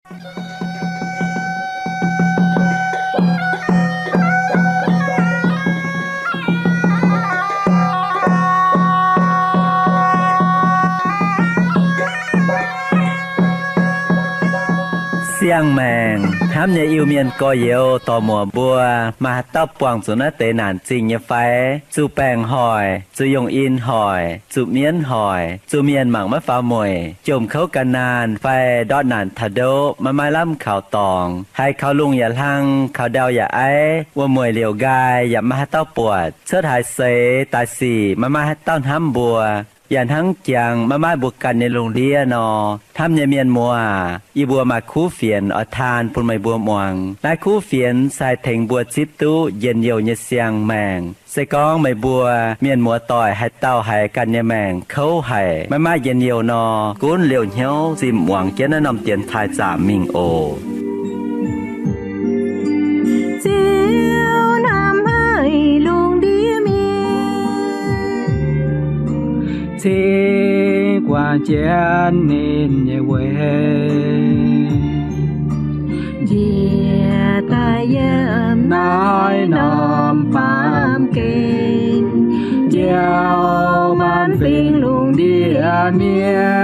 Siang-maengc hnamv nyei Iu-Mienh gorx-youz dorc-muoc mbuo, maaih haaix dauh buangh zuqc naaiv deix naanc zingh nyei fai? Zuqc baengc hoic, zuqc yongh in hoic, zuqc mienv hoic, zuqc mienh mangc maiv faaux mueic, jomc kouv gan naanh fai ndortv naanc taux ndoqv, maiv maaih lamh kaux dorngx, haiz kaux lungh yaac hlang, kaux ndau yaac aiv, wuom-mueic liouc nqaai yaac maiv maaih haaix dauh buatc, cuotv haaix seix daaih sic maiv maaih haaix dauh hnamv mbuo, yaac hnangv jangx maiv maaih mbuo ganh nyei lungh ndiev nor. Hnamv nyei mienh muoz, yie mbuo maaih kuv fienx oix taan bun meih mbuo muangx. Naaiv kuv fienx se haih tengx mbuo zipv duqv njien-youh nyei siang-maengc. Se gorngv meih mbuo mienh muoz-doic haaix dauh haiz ganh nyei maengc kouv haic, maiv maaih njien-youh nor, gunv liouh hnyouv zinh muangx jienv naaiv norm dienx taaih zaamc mingh oc. Ziouv hnamv haic lungh ndiev mienh, cingx guangc jienv ninh nyei weic, njiec daaih yiem naaiv norm baamh gen, njoux maanc fingx lungh ndiev mienh.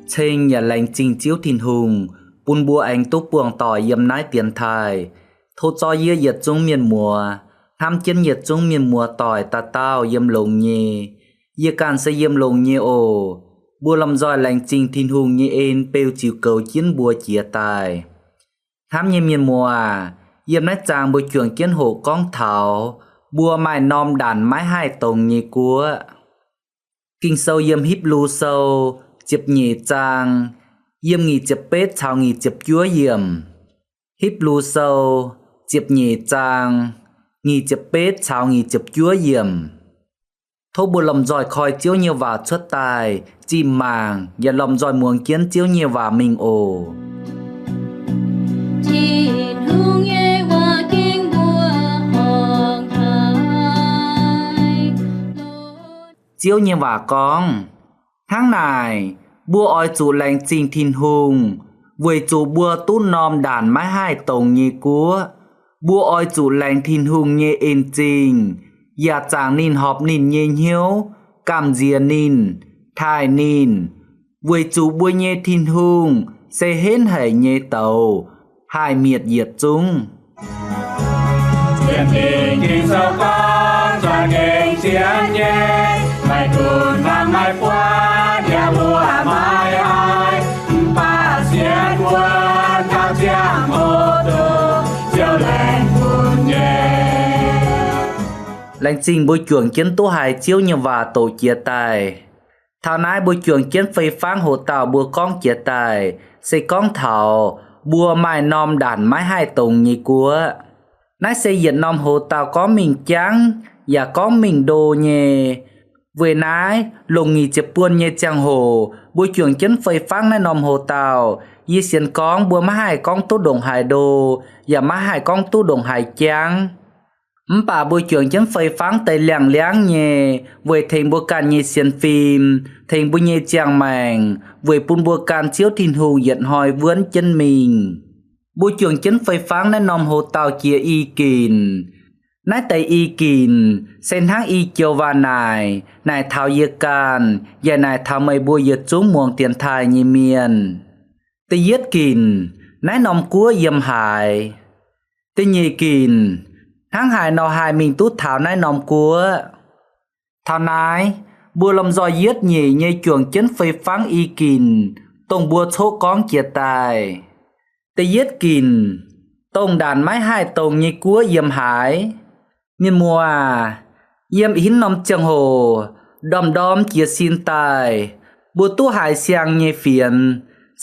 Ceng yaac laengz zingh Ziouv Tin-Hungh bun mbuo aengx duqv buangh doic yiem naaiv dienx taaih. Tov zorqv yie yietc zungv mienh muoz, hnamv jienv yietc zungv mienh muoz-doic dauh dauh yiem longx nyei. Yie ganh se yiem longx nyei oc. Mbuo lomh nzoih laengz zingh Tin-Hungh nyei en beu ziux goux jienv mbuo jiez daaih. Hnamv nyei mienh muoz aac, yiem naaiv zaang mbuo juangc jienv hoqc gorngv taux mbuo maaih norm ndaanc maiv haih dongz nyei guoqv. Ging-Sou yiem Hipv^lu Sou ziepc nyeic zaang, yiem nyic ziepc betv caux nyic ziepc juov yiemc. Hipv^lu Sou ziepc nyeic zaang, nyic ziepc betv caux nyic ziepc juov yiemc. Tov mbuo lomh nzoih koi Ziouv nyei waac cuotv daaih, zinh mangc yaac lomh nzoih muangx jienv Ziouv nyei waac mingh oc. Tin-Hungh nyei waac gengh mbuo horngc haic. Ziouv nyei waac gorngv, hnangv naaic, mbuo oix zuqc laengz zingh Tin-Hungh, weic zuqc mbuo duqv norm ndaanc maiv haih dongz nyei guoqv. Mbuo oix zuqc laengz Tin-Hungh nyei en-zingh, yaac zaangc ninh horpc ninh nyei hnyouv, gamh nziex ninh, taaih ninh, weic zuqc mbuo nyei Tin-Hungh se henv haic nyei douz, haih mietc yietc zungv. Sienx Fingx Ging-Sou gorngv, zuangx gengh sienx nyei, maiv gunv hmuangx maiv buatc, yaac mbuo maiv haih, mv baac sienx wuonv gauh ziangh hoc duqv Ziouv laengz bun nyei. Laengz zingh mbuo juangc jienv duqv haiz Ziouv nyei waac doqc jiex daaih. Taux naaiv mbuo juangc jienv fei fangv hoc dauh mbuo gorngv jiex daaih, se gorngv taux mbuo maaih norm ndaanc maiv haih dongz nyei guoqv. Naaiv se yietc norm hoc dauh gorngv mingh jangv yaac gorngv mingh ndo nyei. Weic naaiv longc nyic ziepc buonc nyei ziangh hoc mbuo juangc jienv fei fangv naaiv norm hoc dauh, yie sienx gorngv mbuo maiv haih gorngv duqv ndongc haaix ndo, yaac maiv haih gorngv duqv ndongc haaix jangv. Mv baac mbuo juangc jienv fei fangv deix liangx-liangv nyei, weic tengx mbuo ganh nyei sienx fim, tengx mbuo nyei ziangh maengc, weic bun mbuo gan Ziouv Tin-Hungh yietc hnoi wuonv jienv mingh. Mbuo juangc jienv fei fangv naaiv norm hoc dauh jiex i ginc. Naaiv deix i ginc se hnangv i joux waac naaic, naaic taux yie ganh, yaac naaic taux meih mbuo yietc zungv muangx dienx taaih nyei mienh. Da'yietv ginc, naaiv norm guoqv yiem haaix? Da'nyeic ginc, hnangv haaix nor haih mingh duqv taux naaiv norm guoqv? Taux naaiv, mbuo lomh nzoih yietv nyeic nyei juangc jienv fei fangv i ginc, dongh mbuo coqv gorngv jiex daaih. Da'yietv ginc, dongh ndaanc maiv haih dongz nyei guoqv yiem haaix? Mienh muoz aac, yiem ih hnangv norm ziangh hoc ndorm-ndorm jiez sin daaih, mbuo duqv haiz siang nyei fienx,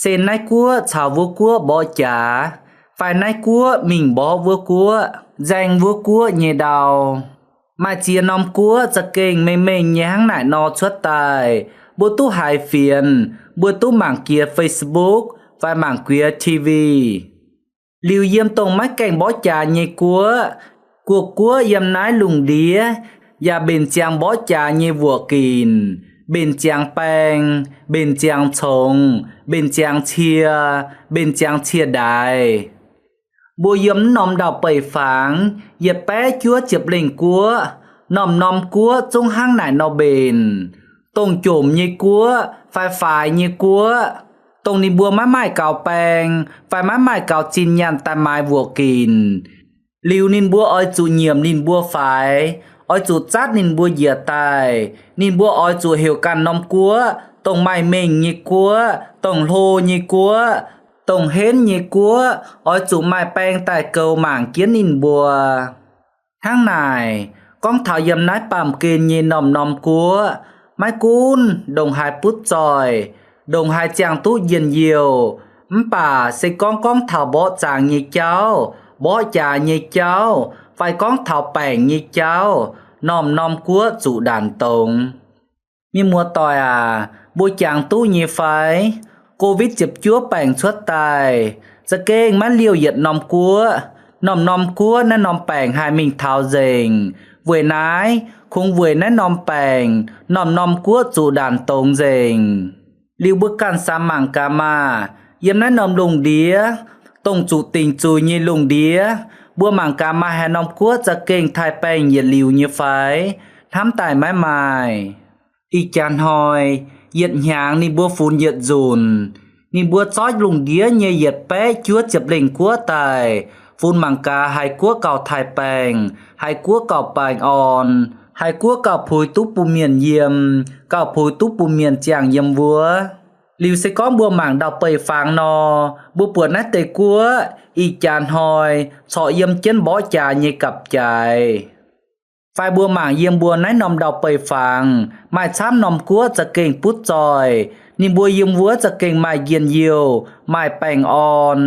se naaiv guoqv caux wuov guoqv mborqv jaax, fai naaiv guoqv mingh mborqv wuov guoqv, nzaeng wuov guoqv nyei ndau. Maaih ziex norm guoqv za'gengh mengh mengh nyei hnangv naaic nor cuotv daaih, mbuo duqv haiz fienx, mbuo duqv mangc jiex Facebook fai mangc jiex T V. Liuz yiem dongh maiv gaengh mborqv jaax nyei guoqv, guoqv-guoqv yiem naaiv lungh ndiev, yaac mbenc ziangx mborqv jaax nyei wuoqc ginc, mbenc ziangx baeng, mbenc ziangx congx, mbenc ziangx cie, mbenc ziangx cie-ndaix. Mbuo yiem mv norm ndau-beih fangx yietc baeqv juov ziepc lengh guoqv, norm-norm guoqv zungv hnangv naaic nor mbenc. Dongh jomc nyei guoqv fai faix nyei guoqv, dongh ninh mbuo maiv maaih gaux baeng fai maiv maaih gaux zinh nyaanh daaih maaiz wuoqc ginc, liuz ninh mbuo oix zuqc nyiemc ninh mbuo faix, oix zuqc zatv ninh mbuo njiec daaih. Ninh mbuo oix zuqc heuc ganh norm guoqv dongh maaih mengh nyei guoqv, dongh hlo nyei guoqv, dongh henv nyei guoqv, oix zuqc maaih baeng daaih goux mangc jienv ninh mbuo. Hnangv naaic, gorngv taux yiem naaiv baamh gen nyei norm-norm guoqv, maiv gunv ndongc haaix butv zoih, ndongc haaix ziangh duqv njien-youh, mv baac se gorngv gorngv taux mborqv zaangc nyei jauv, mborqv jaax nyei jauv, fai gorngv taux baengc nyei jauv, norm-norm guoqv zuqc ndaanc dongz. Mienh muoz-doic aac, mbuo jangx duqv nyei fai? Covid ziepc juov baengc cuotv daaih, za'gengh maiv liouh yietc norm guoqv. Norm-norm guoqv naaiv norm baengc haih mingh taux nzengc. Weic naaiv, kungx weic naaiv norm baengc, norm-norm guoqv zuqc ndaanc dongz nzengc. Liuz mbuo ganh samx mangc gaax maah! Yiem naaiv norm lungh ndiev, dongh zuqc dingc zuiz nyei lungh ndiev, mbuo mangc gaax maaih haaix norm guoqv za'gengh taaih baengh yietc liuz nyei fai? Hnamv daaih maiv maaih. Ih jaax hnoi, yietc hnyangx ninh mbuo funx yietc nzunc. Ninh mbuo zorqv lungh ndiev nyei yietc baeqv juov ziepc lengh guoqv daaih, funx mangc gaax haaix guoqv gauh taaih baengh, haaix guoqv gauh baengh orn, haaix guoqv gauh puix duqv bun mienh yiem, gauh puix duqv bun mienh ziangh yiem wuov. Liuz se gorngv mbuo mangc ndau-beih fangx nor, mbuo buatc naaiv deix guoqv ih jaax hnoi corc yiem jienv mborqv jaax nyei gapv-jaaix. Fai mbuo mangc yiem mbuo naaiv norm ndau-beih fangx, maaih camv norm guoqv za'gengh butv zoih, ninh mbuo yiem wuov za'gengh maaih njien-youh, maaih baengh orn.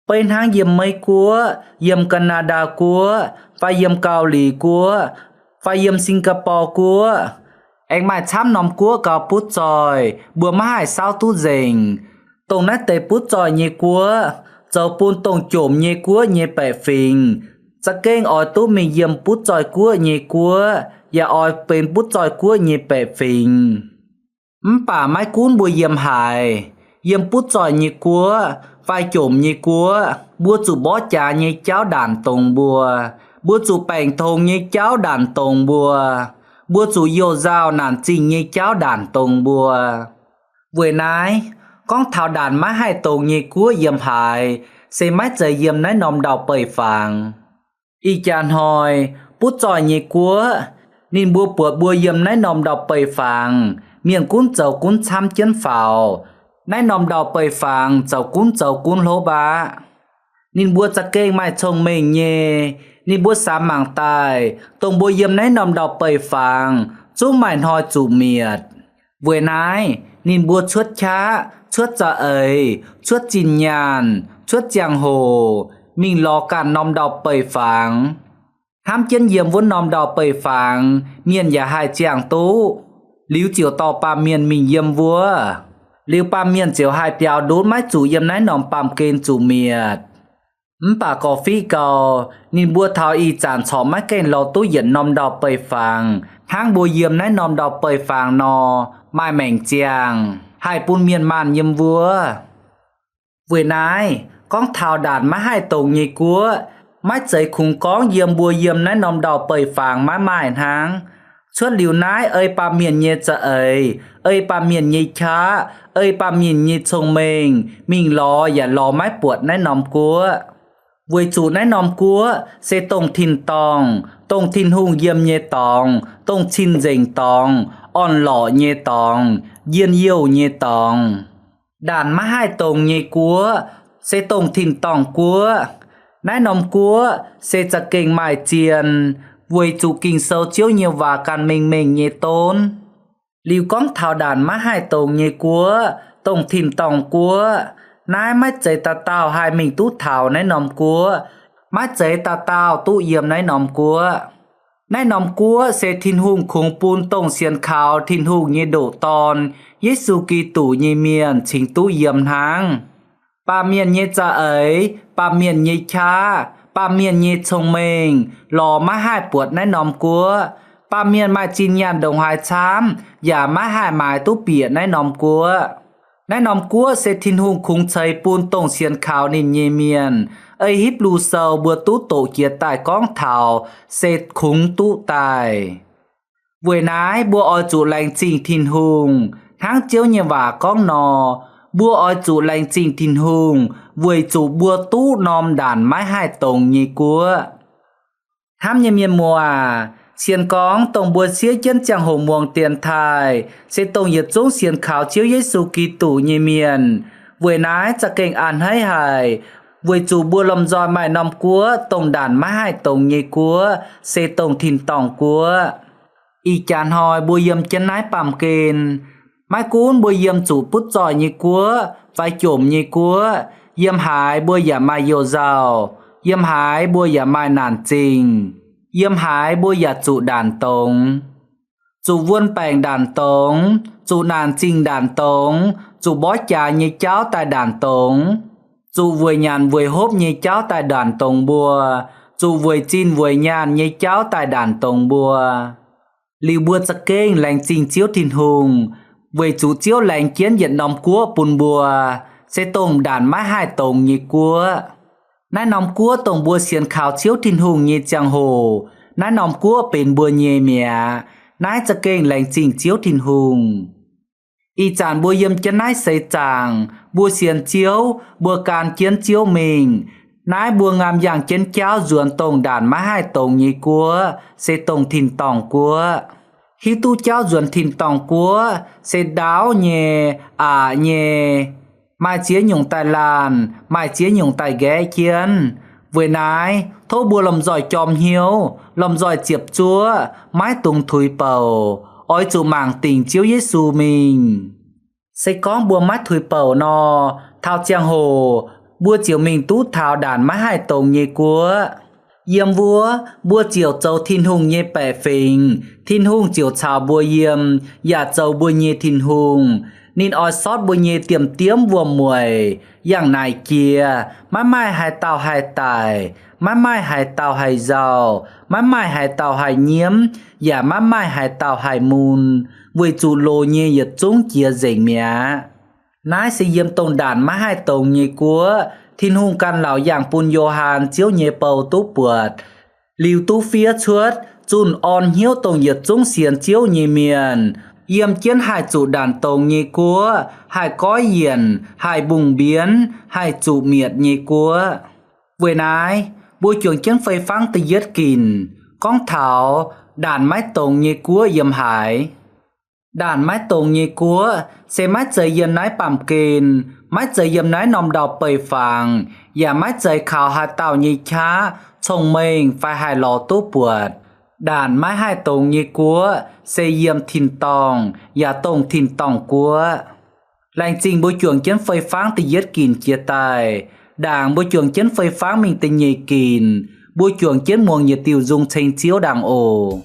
Beiv hnangv yiem Meiv Guoqv, yiem Gaa^naa^ndaa Guoqv, fai yiem Gau^li Guoqv, fai yiem Singapore Guoqv, aengx maaih camv norm guoqv gauh butv zoih, mbuo maiv haih saauv duqv nzengc. Dongh naaiv deix butv zoih nyei guoqv zoux bun dongh jomc nyei guoqv nyei baeqc fingx za'gengh oix duqv mingh yiem butv zoih guoqv nyei guoqv, yaac oix benx butv zoih guoqv nyei baeqc fingx. Mv baac maiv gunv mbuo yiem haaix, yiem butv zoih nyei guoqv fai jomc nyei guoqv, mbuo zuqc mborqv jaax nyei jauv ndaanc dongz mbuo. Mbuo zuqc baengc tongx nyei jauv ndaanc dongz mbuo. Mbuo zuqc youh nzauh naanc zingh nyei jauv ndaanc dongz mbuo. Weic naaiv, gorngv taux ndaanc maiv haih dongz nyei guoqv yiem haaix, se maiv zeiz yiem naaiv norm ndau-beih fangx. Ih jaax hnoi, butv zoih nyei guoqv, ninh mbuo buatc mbuo yiem naaiv norm ndau-beih fangx, mienh gunv zoux gunv camv jienv faaux. Naaiv norm ndau-beih fangx zoux gunv zoux gunv hlopv aqv. Ninh mbuo za'gengh maaih cong-mengh nyei. Ninh mbuo samx mangc daaih, dongh mbuo yiem naaiv norm ndau-beih fangx zungv maaih hnoi zuqc mietc. Weic naaiv, ninh mbuo cuotv qaqv, cuotv za'eix, cuotv zinh nyaanh, cuotv ziangh hoc, mingh lorz ganh norm ndau-beih fangx. Hnamv jienv yiem wuov norm ndau-beih fangx, mienh yaac haih ziangh duqv. Liuz ziouc dorh baamh mienh mingh yiem wuov. Liuz baamh mienh ziouc haih biaux ndutv maiv zuqc yiem naaiv norm baamh gen zuqc mietc. Mv baac gorqv-fiqv gau, ninh mbuo taux ih zanc corc maiv gaengh lorz duqv yietc norm ndau-beih fangx hnangv mbuo yiem naaiv norm ndau-beih fangx nor, maaih maengc ziangh, haih bun mienh maanh yiem wuov. Weic naaiv, gorngv taux ndaanc maiv haih dongz nyei guoqv, maiv zeiz kungx gorngv yiem mbuo yiem naaiv norm ndau-beih fangx maiv maaih hnangv. Cuotv liuz naaiv ei baamh mienh nyei za'eix, ei baamh mienh nyei qaqv, ei baamh mienh nyei cong-mengh mingh lorz yaac lorz maiv buatc naaiv norm guoqv. Weic zuqc naaiv norm guoqv se dongh tin-dorngh, dongh Tin-Hungh yiem nyei dorngx, dongh cing-nzengc dorngx, orn-lorqc nyei dorngx, njien-youh nyei dorngx. Ndaanc maiv haih dongz nyei guoqv se dongh tin-dorngh guoqv. Naaiv norm guoqv se za'gengh maaih zien, weic zuqc Ging-Sou Ziouv nyei waac ganh mengh mengh nyei donv. Liuz gorngv taux ndaanc maiv haih dongz nyei guoqv, dongh tin-dorngh guoqv, naaiv maiv zeiz dauh dauh haih mingh duqv taux naaiv norm guoqv. Maiv zeiz dauh dauh duqv yiem naaiv norm guoqv. Naaiv norm guoqv se Tin-Hungh kungx bun dongh sienx kaux Tin-Hungh nyei ndoqc Dorn, Yesu Giduc, nyei mienh cingx duqv yiem hnangv. Baamh mienh nyei za'eix, baamh mienh nyei qaqv, baamh mienh nyei cong-mengh lorz maiv haih buatc naaiv norm guoqv. Baamh mienh maaih zinh nyaanh ndongc haaix camv yaac maiv haih maaiz duqv bieqc naaiv norm guoqv. Naaiv norm guoqv se Tin-Hungh kungx ceix bun dongh sienx kaux ninh nyei mienh. Ei Hipv^lu Sou mbuo duqv doqc jiex daaih gorngv taux se kungx duqv daaih. Weic naaiv mbuo oix zuqc laengz zingh Tin-Hungh, hnangv Ziouv nyei waac gorngv nor, mbuo oix zuqc laengz zingh Tin-Hungh weic zuqc mbuo duqv norm ndaanc maiv haih dongz nyei guoqv. Hnamv nyei mienh muoz aac, sienx gorngv dongh mbuo siev jienv ziangh hoc muangx dienx taaih se dongh yietc zungv sienx kaux Ziouv Yesu Giduc nyei mienh. Weic naaiv za'gengh a'hneiv haic, weic zuqc mbuo lomh nzoih maaih norm guoqv dongh ndaanc maiv haih dongz nyei guoqv, se dongh tin-dorngh guoqv. Ih jaax hnoi mbuo yiem jienv naaiv baamh gen, maiv gunv mbuo yiem zuqc butv zoih nyei guoqv fai jomc nyei guoqv, yiem haaix mbuo yaac maaih you-nzauh, yiem haaix mbuo yaac maaih naanc zingh, yiem haaix mbuo yaac zuqc ndaanc dongz. Zuqc wuon baengc ndaanc dongz, zuqc naanc zingh ndaanc dongz, zuqc mborqv jaax nyei jauv daaih ndaanc dongz, zuqc weic nyanc weic hopv nyei jauv daaih ndaanc dongz mbuo, zuqc weic zinh weic nyaanh nyei jauv daaih ndaanc dongz mbuo. Liuz mbuo za'gengh laengz zingh Ziouv Tin-Hungh, weic zuqc Ziouv laengz jienv yietc norm guoqv bun mbuo, se dongh ndaanc maiv haih dongz nyei guoqv. Naaiv norm guoqv dongh mbuo sienx kaux Ziouv Tin-Hungh nyei ziangh hoc, naaiv norm guoqv benx mbuo nyei mi'aqv. Naaiv za'gengh laengz zingh Ziouv Tin-Hungh. Ih zanc mbuo yiem jienv naaiv seix zaangc, mbuo sienx Ziouv, mbuo gan jienv Ziouv mingh. Naaiv mbuo ngaam yangh jienv jauv nzuonx dongh ndaanc maiv haih dongz nyei guoqv, se dongh tin-dorngh guoqv. Hiuv duqv jauv nzuonx tin-dorngh guoqv se ndaauv nyei, aqc nyei, maaih ziex nyungc daaih laanh, maaih ziex nyungc daaih nqaeqv jienv. Weic naaiv tov mbuo lomh nzoih jorm hnyouv, lomh nzoih ziepc zuoqv, maiv dungx tuix bouc, oix zuqc mangc dingc Ziouv Yesu mingh. Se gorngv mbuo maiv tuix bouc nor, taux ziangh hoc mbuo ziouc mingh duqv taux ndaanc maiv haih dongz nyei guoqv. Yiem wuov mbuo ziouc zoux Tin-Hungh nyei baeqc fingx, Tin-Hungh ziouc caux mbuo yiem, yaac zoux mbuo nyei Tin-Hungh. Ninh oix sortv mbuo nyei diemv-diemv wuom-mueic, yangh naaic jiex, maiv maaih haaix dauh haih daic, maiv maaih haaix dauh haih nzauh, maiv maaih haaix dauh haih nyiemv, yaac maiv maaih haaix dauh haih mun, weic zuqc loz nyei yietc zungv jiex nzengc mi'aqv. Naaiv se yiem dongh ndaanc maiv haih dongz nyei guoqv, Tin-Hungh ganh laauc yangh bun Yo^han Ziouv nyei bou duqv buatc, liuz duqv fiev cuotv zunh orn hnyouv dongh yietc zungv sienx Ziouv nyei mienh, yiem jienv haih zuqc ndaanc dongz nyei guoqv, haih goiv yienc, haih mbungh mbienv, haih zuqc mietc nyei guoqv. Weic naaiv, mbuo juangc jienv fei-fangv da'yietv ginc gorngv taux ndaanc maiv dongz nyei guoqv yiem haaix. Ndaanc maiv dongz nyei guoqv se maiv zeiz yiem naaiv baamh gen, maiv zeiz yiem naaiv norm ndau-beih fangx, yaac maiv zeiz kaux haaix dauh nyei qaqv, cong-mengh fai haih lorz duqv buatc. Ndaanc maiv haih dongz nyei guoqv se yiem tin-dorngh, yaac dongh tin-dorngh guoqv. Laengz zingh mbuo juangc jienv fei-fangv da'yietv ginc jiex daaih. Ndaangc mbuo juangc jienv fei-fangv mingh da'nyeic ginc, mbuo juangc jienv muangx yietc diuh nzung ceng Ziouv ndaangc oc.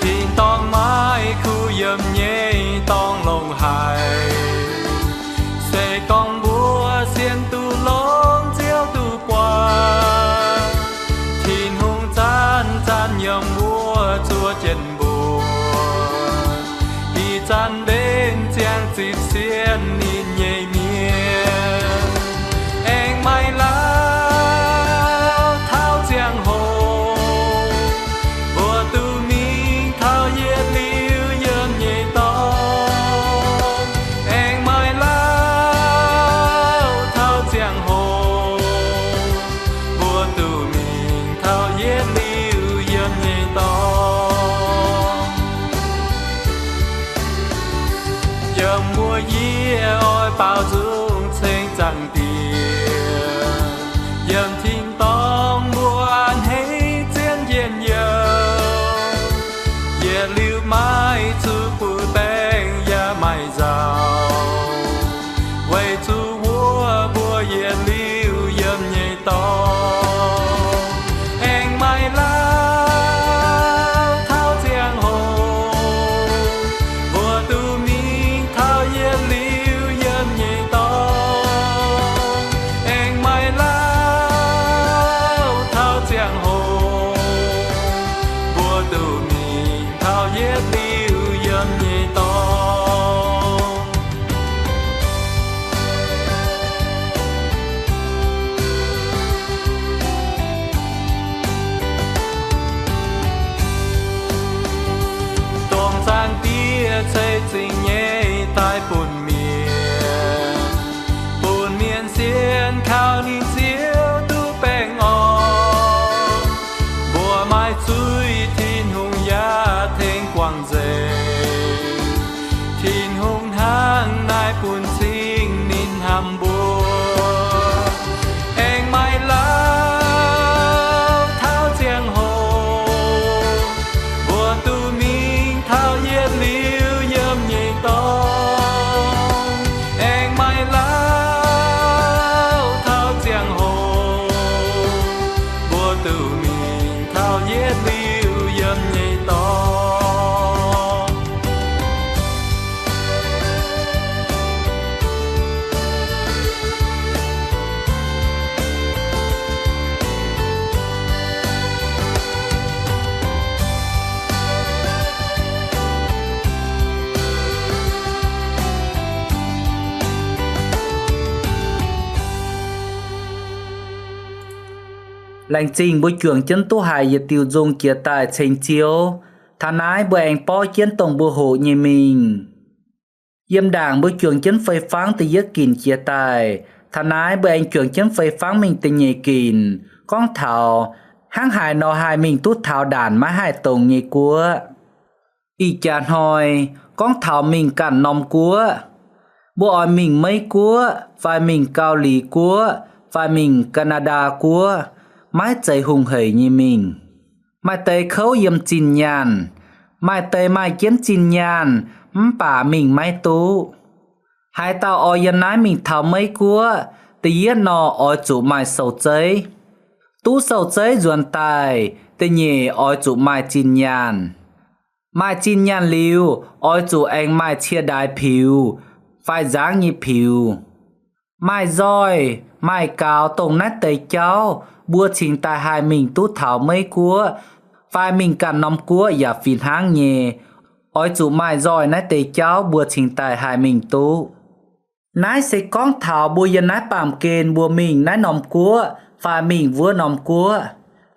Tin-dorngh maiv kuv yiem nyei dorngh longc haic, se gorngv mbuo sienx duqv longx Ziouv duqv buatc, Tin-Hungh zanc-zanc yiem wuov zuov jienv mbuo. Ih zanc mbenc ziangh zipv sienx ninh nyei mienh, aengx maaih lauh taux ziangh hoc, mbuo duqv mingh taux yietc liuz yiem nyei dorngx. Aengx maaih lauh taux ziangh hoc, mbuo duqv mingh taux yietc liuz yiem nyei dorngx. Yiem mbuo yie oix baaux nzung ceng Zaangc Diex, yiem tin-dorngh mbuo a'hneiv zien njien-youh, yietc liuz maiv zuqc buv baengc yaac maiv nzauh, weic Taux ninh Ziouv duqv baengh orn, mbuo maiv zuiz Tin-Hungh yaac tengx guangc nzengc. Tin-Hungh hnangv naaiv bun cing ninh hnamv mbuo. Aengx maaih lauh taux ziangh hoc, mbuo duqv mingh taux yietc liuz yiem nyei dorngx. Aengx maaih lauh taux ziangh hoc, mbuo duqv mingh taux yietc liuz yiem nyei dorngx. Laengz zingh mbuo juangc jienv duqv haiz yietc diuh nzung jiex daaih ceng Ziouv. Taux naaiv mbuo aengx borv jienv dongh mbuo hoqc nyei mingh. Yiem ndaangc mbuo juangc jienv fei fangv da'yietv ginc jiex daaih. Taux naaiv mbuo aengx juangc jienv fei fangv mingh da'nyeic ginc, gorngv taux hnangv haaix nor haih mingh duqv taux ndaanc maiv haih dongz nyei guoqv. Ih jaax hnoi gorngv taux mingh ganh norm guoqv, mbuo oix mingh Meiv Guoqv fai mingh Gau Liz Guoqv fai mingh Gaa^naa^ndaa Guoqv, maiv zeiz hungh hec nyei mingh. Maaih deix kouv yiem zinh nyaanh, maaih deix maaih jienv zinh nyaanh mv baac mingh maiv duqv. Haaix dauh oix yiem naaiv mingh taux Meiv Guoqv, da'yietv nor oix zuqc maaih sou-zeiv. Duqv sou-zeiv nzuonx daaih, da'nyeic oix zuqc maaih zinh nyaanh. Maaih zinh nyaanh liuz, oix zuqc aengx maaih cie-ndaix piux fai nzangv nyei piux. Maaih nzoih, maaih gaux dongh naaiv deix jauv, mbuo cingx daaih haih mingh duqv taux Meiv Guoqv fai mingh ganh norm guoqv yaac fih hnangv nyei. Oix zuqc maaih nzoih naaiv deix jauv mbuo cingx daaih haih mingh duqv. Naaiv se gorngv taux mbuo yiem naaiv baamh gen mbuo mingh naaiv norm guoqv fai mingh wuov norm guoqv.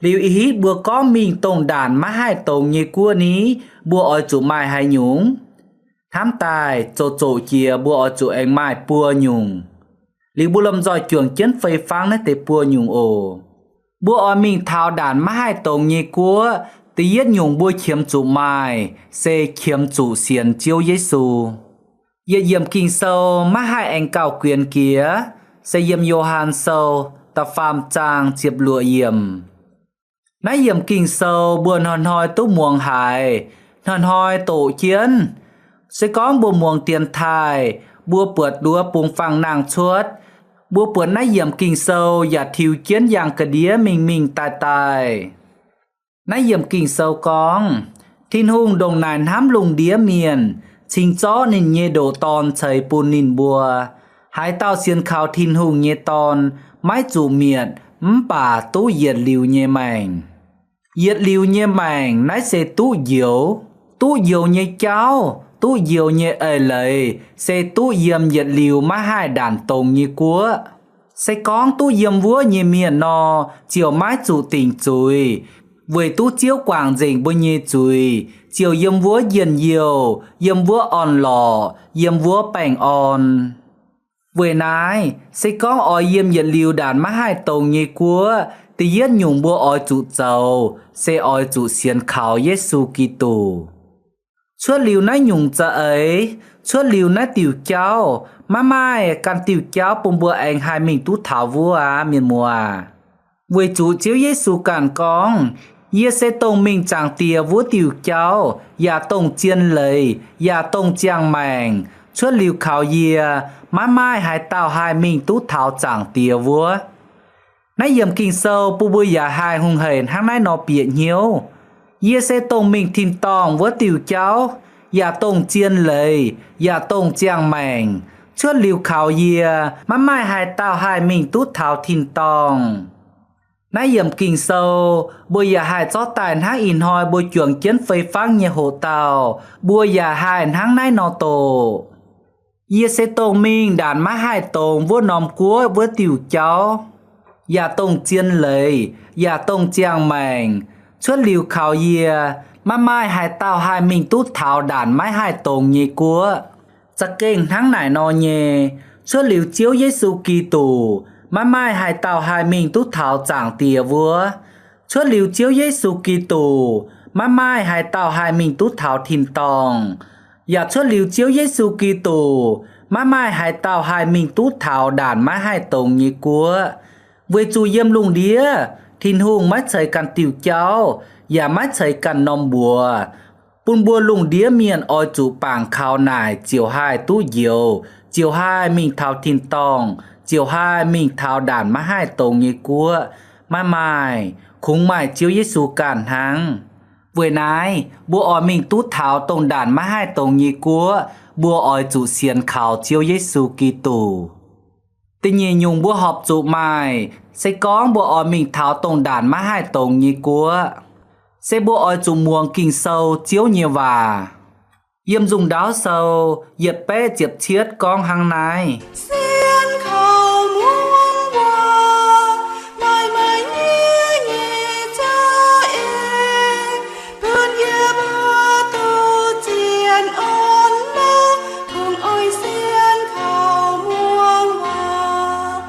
Liuz ih hitv mbuo gorngv mingh dongh ndaanc maiv haih dongz nyei guoqv ni, mbuo oix zuqc maaih haaix nyungc? Hnamv daaih zoqc zoqc jiex mbuo oix zuqc aengx maaih buo nyungc. Liuz mbuo lomh nzoih juangc jienv fei fangv naaiv deix buo nyungc oc. Mbuo oix mingh taux ndaanc maiv haih dongz nyei guoqv, da'yietv nyungc mbuo qiemx zuqc maaih se qiemx zuqc sienx Ziouv Yesu. Yietc yiemc Ging-Sou maiv haih aengx gauh guinx jiex, se yiem Yo^han Sou da'faam zaang ziepc luoqc yiemc. Naaiv yiemc Ging-Sou mbuo hnoi-hnoi duqv muangx haiz, hnoi-hnoi doqc jienv. Se gorngv mbuo muangx dienx taaih, mbuo buatc nduov bungx faang nangh cuotv, mbuo buatc naaiv yiemc Ging-Sou yaac tiux jienv yangh ga'ndiev mingh mingh daaih daaih. Naaiv yiemc Ging-Sou gorngv, Tin-Hungh ndongc naaic hnamv lungh ndiev mienh, cingx zorqv ninh nyei ndoqc Dorn ceix bun ninh mbuo. Haaix dauh sienx kaux Tin-Hungh nyei Dorn maiv zuqc mietc mv baac duqv yietc liuz nyei maengc. Yietc liuz nyei maengc naaiv se duqv njoux, duqv njoux nyei jauv, duqv njoux nyei eix leiz se duqv yiem yietc liuz maiv haih ndaanc dongz nyei guoqv. Se gorngv duqv yiem wuov nyei mienh nor, ziouc maiv zuqc dingc zuiz, weic duqv Ziouv guangc nzengc mbuo nyei zuiz, ziouc yiem wuov njien-youh, yiem wuov orn-lorqc, yiem wuov baengh orn. Weic naaiv, se gorngv oix yiem yietc liuz ndaanc maiv haih dongz nyei guoqv, da'yietv nyungc mbuo oix zuqc zoux, se oix zuqc sienx kaux Yesu Giduc. Cuotv liuz naaiv nyungc za'eix, cuotv liuz naaiv diuc jauv, maiv maaih ganh diuh jauv bun mbuo aengx haih mingh duqv taux wuov aqv, mienh muoz. Weic zuqc Ziouv Yesu ganh gorngv, Yie se dongh mingh Zaangc Diex wuov diuh jauv, yaac dongh zien leiz, yaac dongh ziangh maengc. Cuotv liuz kaux yie, maiv maaih haaix dauh haih mingh duqv taux Zaangc Diex wuov. Naaiv yiemc Ging-Sou bun mbuo yaac haih hungh hec hnangv naaiv nor bieqc hnyouv. Yie se dongh mingh tin-dorngh wuov diuh jauv, yaac dongh zien leiz, yaac dongh ziangh maengc. Cuotv liuz kaux yie, maiv maaih haaix dauh haih mingh duqv taux tin-dorngh. Naaiv yiemc Ging-Sou, mbuo yaac haih zorqv daaih hnangv ih hnoi mbuo juangc jienv fei fangv nyei hoqc dauh, mbuo yaac haih hnangv naaiv nor doqc. Yie se dongh mingh ndaanc maiv haih dongz wuov norm guoqv wuov diuh jauv, yaac dongh zien leiz, yaac dongh ziangh maengc. Cuotv liuz kaux yie, maiv maaih haaix dauh haih mingh duqv taux ndaanc maiv haih dongz nyei guoqv. Za'gengh hnangv naaic nor nyei, cuotv liuz Ziouv Yesu Giduc, Maiv maaih haaix dauh haih mingh duqv taux Zaangc Diex wuov. Cuotv liuz Ziouv Yesu Giduc, maiv maaih haaix dauh haih mingh duqv taux tin-dorngh. Yaac cuotv liuz Ziouv Yesu Giduc, maiv maaih haaix dauh haih mingh duqv taux ndaanc maiv haih dongz nyei guoqv. Weic zuqc yiem lungh ndiev Tin-Hungh maiv ceix ganh diuh jauv, yaac maiv ceix ganh norm mbuox, bun mbuo lungh ndiev mienh oix zuqc bangc kaux naaic ziouc haih duqv njoux, ziouc haih mingh taux tin-dorngh, ziouc haih mingh taux ndaanc maiv haih dongz nyei guoqv. Maiv maaih, kungx maaih Ziouv Yesu ganh hnangv. Weic naaiv, mbuo oix mingh duqv taux dongh ndaanc maiv haih dongz nyei guoqv, mbuo oix zuqc sienx kaux Ziouv Yesu Giduc. Da'nyeic nyungc mbuo horpc zuqc maaih, se gorngv mbuo oix mingh taux dongh ndaanc maiv haih dongz nyei guoqv, se mbuo oix zuqc muangx Ging-Sou Ziouv nyei waac. Yiem Nzung Ndaauv Sou yietc baeqv ziepc cietv gorngv hnangv naaiv, Sienx kaux muangx waac maaih meih nyei Ziouv en, bun yie mbuo duqv zien orn longx, kungx oix sienx kaux muangx waac.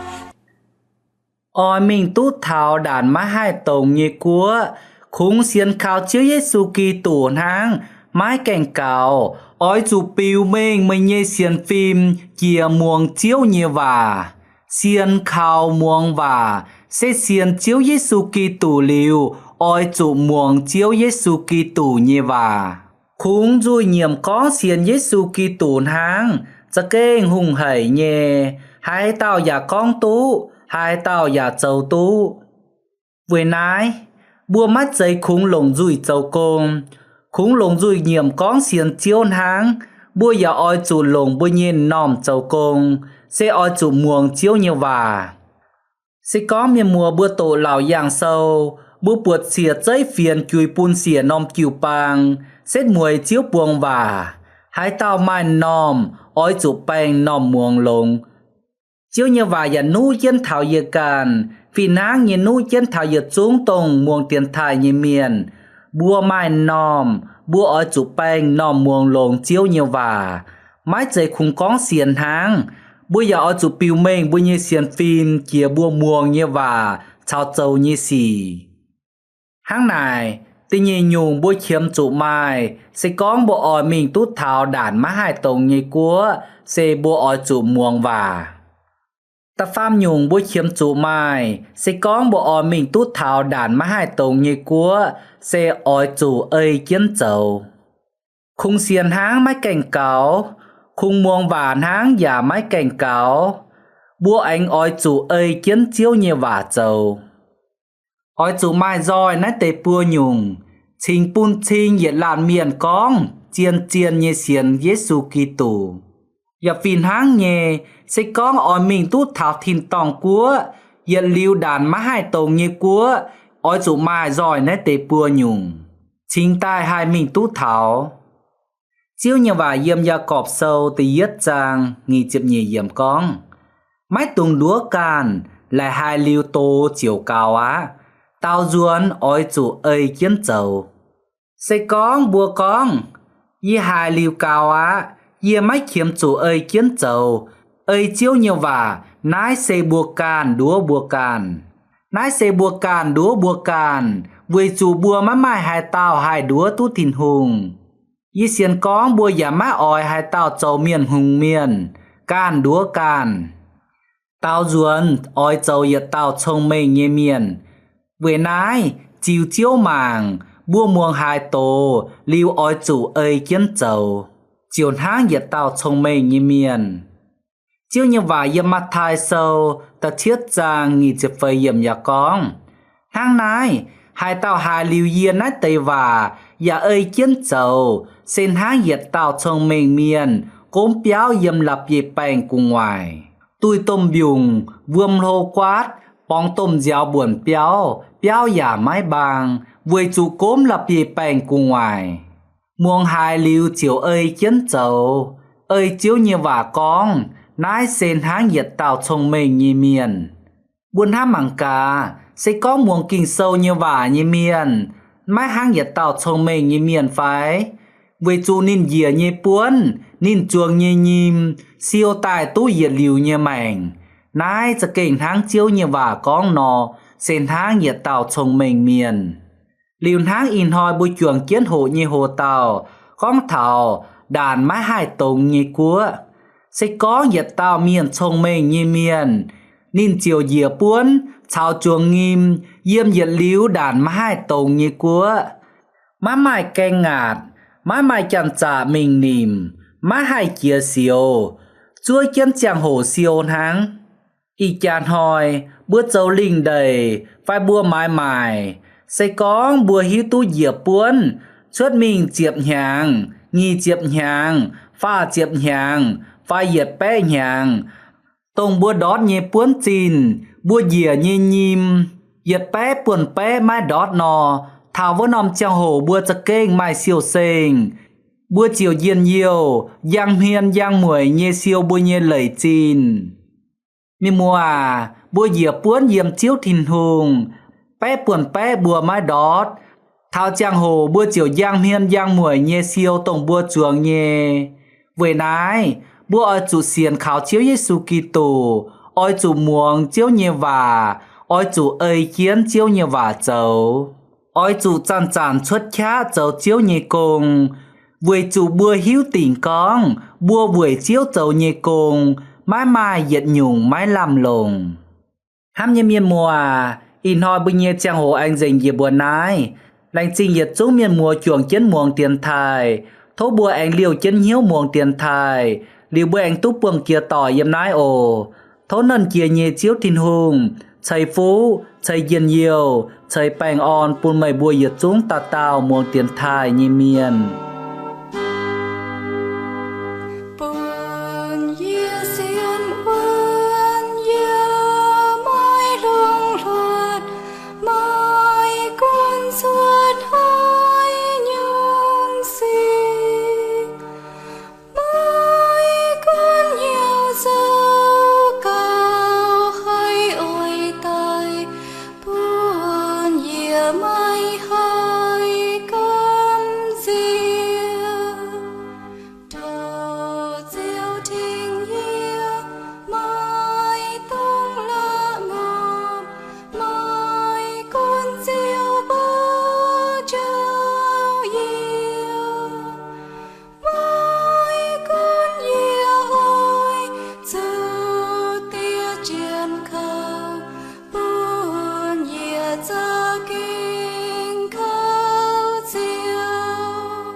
Oix mingh duqv taux ndaanc maiv haih dongz nyei guoqv, kungx sienx kaux Ziouv Yesu Giduc hnangv maiv gaengh gaux. Oix zuqc biux mengh meih nyei sienx fim jiex muangx Ziouv nyei waac. Sienx kaux muangx waac se sienx Ziouv Yesu Giduc liuz, oix zuqc muangx Ziouv Yesu Giduc nyei waac. Kungx nzuih nyiemc gorngv sienx Yesu Giduc hnangv, za'gengh hungh haic nyei. Haaix dauh yaac gorngv duqv, haaix dauh yaac zoux duqv. Weic naaiv, mbuo maiv zeiz kungx longc nzuih zoux gong, kungx longc nzuih nyiemc gorngv sienx Ziouv hnangv. Mbuo yaac oix zuqc longc mbuo nyei m'normh zoux gong, se oix zuqc muangx Ziouv nyei waac. Se gorngv mienh muoz mbuo doqc Laauc Yaangh Sou, mbuo buatc siec zeiv fienx juix bun siec norm jiu-baang, setv mueiz Ziouv buang waac. Haaix dauh maaih m'normh, oix zuqc baengh m'normh muangx longx. Ziouv nyei waac yaac nuqv jienv taux yie ganh, fih hnangv nyei nuqv jienv taux yietc zungv dongh muangx dienx taaih nyei mienh. Mbuo maaih m'normh, mbuo oix zuqc baengh m'normh muangx longx Ziouv nyei waac. Maiv zeiz kungx gorngv sienx hnangv, mbuo yaac oix zuqc biux mengh mbuo nyei sienx fim jiex mbuo muangx nyei waac caux zoux nyei sic. Hnangv naaic, da'nyeic nyungc mbuo qiemx zuqc maaih, se gorngv mbuo oix mingh duqv taux ndaanc maiv haih dongz nyei guoqv, se mbuo oix zuqc muangx waac. Da'faam nyungc mbuo qiemx zuqc maaih, se gorngv mbuo oix mingh duqv taux ndaanc maiv haih dongz nyei guoqv, se oix zuqc ei jienv zoux. Kungx sienx hnangv maiv gaengh gaux, kungx muangx waac hnangv yaac maiv gaengh gaux. Mbuo aengx oix zuqc ei jienv Ziouv nyei waac zoux. Oix zuqc maaih nzoih naaiv deix buo nyungc, cingx bun cing yietc laanh mienh gorngv zien-zien nyei sienx Yesu Giduc. Yaac fih hnangv nyei, se gorngv oix mingh duqv taux tin-dorngh guoqv, yietc liuz ndaanc maiv haih dongz nyei guoqv, oix zuqc maaih nzoih naaiv deix buo nyungc, cingx daaih haih mingh duqv taux. Ziouv nyei waac yiem Yaagorpc Sou da'yietv zaang nyic ziepc nyeic yiemc gorngv, Maiv dungx nduov ganh, laaic haiz liuz doz ziouc gaux aqv. Daaux nzuonx oix zuqc ei jienv zoux. Se gorngv mbuo gorngv, Yie haiz liuz gaux aqv, yie maiv qiemx zuqc ei jienv zoux, ei Ziouv nyei waac, naaiv se mbuo ganh nduov mbuo ganh. Naaiv se mbuo ganh nduov mbuo ganh, weic zuqc mbuo maiv maaih haaix dauh haih nduov duqv Tin-Hungh. Yie sienx gorngv mbuo yaac maiv oix haaix dauh zoux mienh hngongx mienh, ganh nduov ganh. Daaux nzuonx oix zoux yietc dauh cong-mengh nyei mienh. Weic naaiv, ziux Ziouv mangc, mbuo muangx haaix doz, liuz oix zuqc ei jienv zoux, ziouc hnangv yietc dauh cong-mengh nyei mienh. Ziouv nyei waac yiem Matv^taai Sou da'cietv zaang nyic ziepc feix yiemc yaac gorngv, Hnangv naaiv, haaix dauh haiz liuz yie naaiv deix waac yaac ei jienv zoux, se hnangv yietc dauh cong-mengh mienh gomv biauv yiem la'bieiv-baengh gu'nguaaic. Duih domh mbiungc, wuom hlo guaatv, borngz domh nziaaux mbuonc biauv, biauv yaac maiv mbaang, weic zuqc gomv la'bieiv-baengh gu'nguaaic. Muangx haiz liuz ziouc ei jienv zoux, ei Ziouv nyei waac gorngv, naaiv se hnangv yietc dauh cong-mengh nyei mienh. Mbuo hnamv mangc gaax, se gorngv muangx Ging-Sou nyei waac nyei mienh, maiv hnangv yietc dauh cong-mengh nyei mienh fai? Weic zuqc ninh njiec nyei buonv, ninh zuangx nyei nyim, siou daaih duqv yietc liuz nyei maengc. Naaiv za'gengh hnangv Ziouv nyei waac gorngv nor, se hnangv yietc dauh cong-mengh mienh. Liuz hnangv ih hnoi mbuo juangc jienv hoqc nyei hoz dauh gorngv taux ndaanc maiv haih dongz nyei guoqv. Se gorngv yietc dauh mienh cong-mengh nyei mienh, ninh ziouc njiec buonv caux zuangx nyim yiem yietc liuz ndaanc maiv haih dongz nyei guoqv, maiv maaih gaeng-ngaatc, maiv maaih janx-zaqc mingh nimc, maiv haih jiex sioux, zuov jienv ziangh hoc siou hnangv. Ih jaax hnoi mbuo zoux lingh ndeic fai mbuo maaiz maaic, se gorngv mbuo hiuv duqv njiec buonv cuotv mingh ziepc hnyangx, nyic ziepc hnyangx, faah ziepc hnyangx, fai yietc baeqv hnyangx, dongh mbuo ndortv nyei buonv zinh, mbuo njiec nyei nyim, yietc baeqv buonc baeqv maiv ndortv nor, taux wuov norm ziangh hoc mbuo za'gengh maaih siou-seng. Mbuo ziouc njien-youh, njang hmien njang mueic nyei siou mbuo nyei leic zinh. Mienh muoz aac, mbuo njiec buonv yiem Ziouv Tin-Hungh, baeqv buonc baeqv mbuo maiv ndortv. Taux ziangh hoc mbuo ziouc njang hmien njang mueic nyei siou dongh mbuo zuangx nyei. Weic naaiv, mbuo oix zuqc sienx kaux Ziouv Yesu Giduc, oix zuqc muangx Ziouv nyei waac, oix zuqc ei jienv Ziouv nyei waac zoux. Oix zuqc zanc-zanc cuotv qaqv zoux Ziouv nyei gong, weic zuqc mbuo hiuv dingc gorngv mbuo weic Ziouv zoux nyei gong maiv maaih yietc nyungc maiv lamh longc. Hnamv nyei mienh muoz, ih hnoi mbuo nyei ziangh hoc aengx nzengc njiec mbuo naaiv. Laengz zingh yietc zungv mienh muoz juangc jienv muangx dienx taaih. Tov mbuo aengx liouh jienv hnyouv muangx dienx taaih, liuz mbuo aengx duqv buangh jiex doic yiem naaiv oc. Tov Nernh Jiex nyei Ziouv Tin-Hungh ceix fuqv, ceix njien-youh, ceix baengh orn bun meih mbuo yietc zungv dauh dauh muangx dienx taaih nyei mienh. Bun yie sienx wuonv yie, maiv longc hluotv, maiv gunv cuotv haaix nyungc sic, maiv gunv hnyouv zoux gaux haiz oix daic, bun yie maiv haih gamh nziex. Tov Ziouv tengx yie, maiv dungx la'nqorngv, maiv gunv Ziouv mbuo njoux yie, maiv gunv yie oix zuqc diev jienv kouv, bun yie za'gengh kouv Ziouv.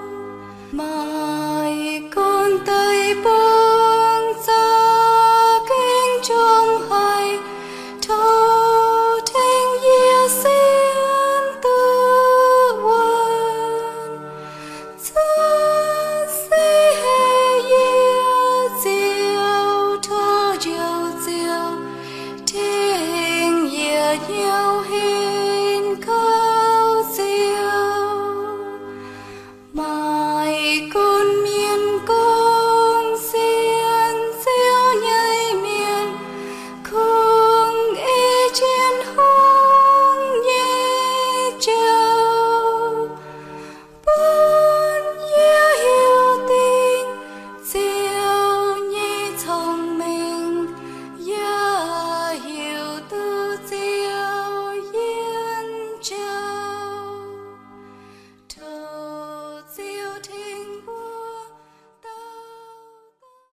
Maiv gunv deic-bung za'gengh jomc haic, tov tengx yie sienx duqv wuonv. Cuotv seix heh yie Ziouv, tov Njoux Ziouv tengx yie hnyouv heh.